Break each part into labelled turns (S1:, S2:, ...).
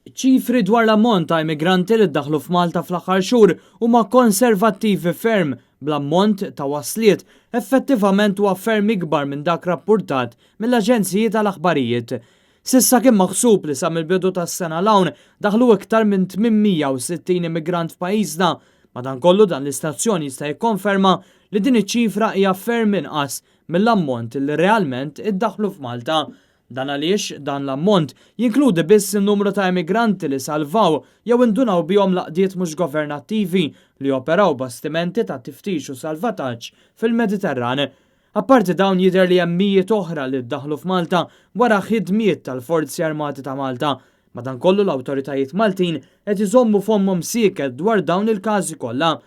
S1: Ċifri dwar l-ammont ta' immigranti li ddaħlu f'Malta fl-aħħar xhur huma konservattivi ferm, bl-ammont ta' wasliet effettivament huwa ferm ikbar minn dak rappurtat mill-aġenziji tal-aħbarijiet. S'issa kien maħsub li sa mill-bidu tas-sena 'l hawn daħlu iktar minn 860 immigrant f'pajjiżna. Madankollu dan l-istazzjon jista' jikkonferma li din iċ-ċifra hija ferm inqas mill-ammont li realment iddaħħlu f'Malta. Dan għaliex dan l-ammont jinkludi biss in-numru ta' immigranti li salvaw jew indunaw bihom l-għaqdiet mhux governattivi li joperaw bastimenti ta' tiftix u salvataġġ fil-Mediterran. Apparti dawn jidher li hemm mijiet oħra li ddaħħlu f'Malta wara ħidmiet tal-Forzi Armati ta' Malta. Madankollu l-awtoritajiet Maltin qed iżommu fommhom sieket dwar dawn il-każi kollha.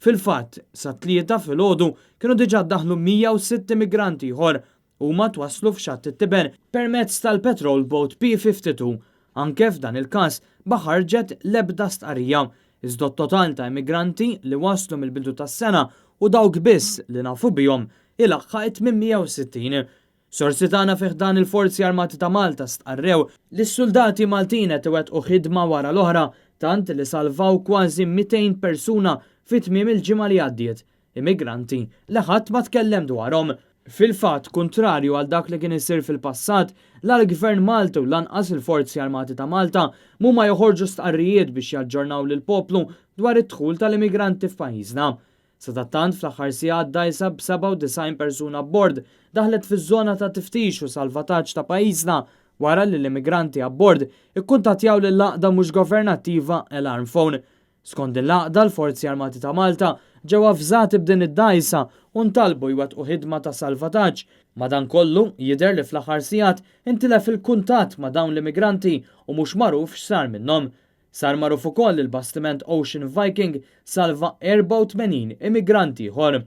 S1: Fil-fatt, sat-Tlieta filgħodu kienu diġà ddaħħlu 106 immigrant ieħor. Huma twasslu f'Xatt it-Tiben permezz tal-patrol boat P52. Anke f'dan il-każ ma ħarġet l-ebda stqarrija. Iżda t-total ta' immigranti li waslu mill-bidu tas-sena u dawk biss li nafu bihom ilaħħaq it-860. Sorsi tagħna fi ħdan il-Forzi Armati ta' Malta stqarrew li s-suldati Maltin qed iwettqu ħidma wara l-oħra tant li salvaw kważi 200 persuna fi tmiem il-ġimgħa li għaddiet. Immigranti li ħadd ma tkellem dwarhom. Fil-fatt, kuntrarju għal dak li kien isir fil-passat, la l-Gvern Malti u lanqas il-Forzi Armati ta' Malta mhuma joħorġu stqarrijiet biex jaġġornaw lill-poplu dwar id-dħul tal-immigranti f'pajjiżna. Sadattant fl-aħħar sigħat dgħajsa b'97 persuna abbord daħlet fiż-żona ta' tiftix u salvataġġ ta' pajjiżna wara li l-immigranti abbord ikkuntattjaw lill-għaqda mhux governattiva Alarm Phone. Skont din l-għaqda, l-Forzi Armati ta' Malta ġew avżati b'din id-dgħajsa u ntalbu jwettqu ħidma ta' salvataġġ. Madankollu, jidher li fl-aħħar sigħat intilef il-kuntatt ma' dawn l-immigranti u mhux magħruf x'sar minnhom. Sar magħruf ukoll li l-bastiment Ocean Viking salva 84 immigrant ieħor.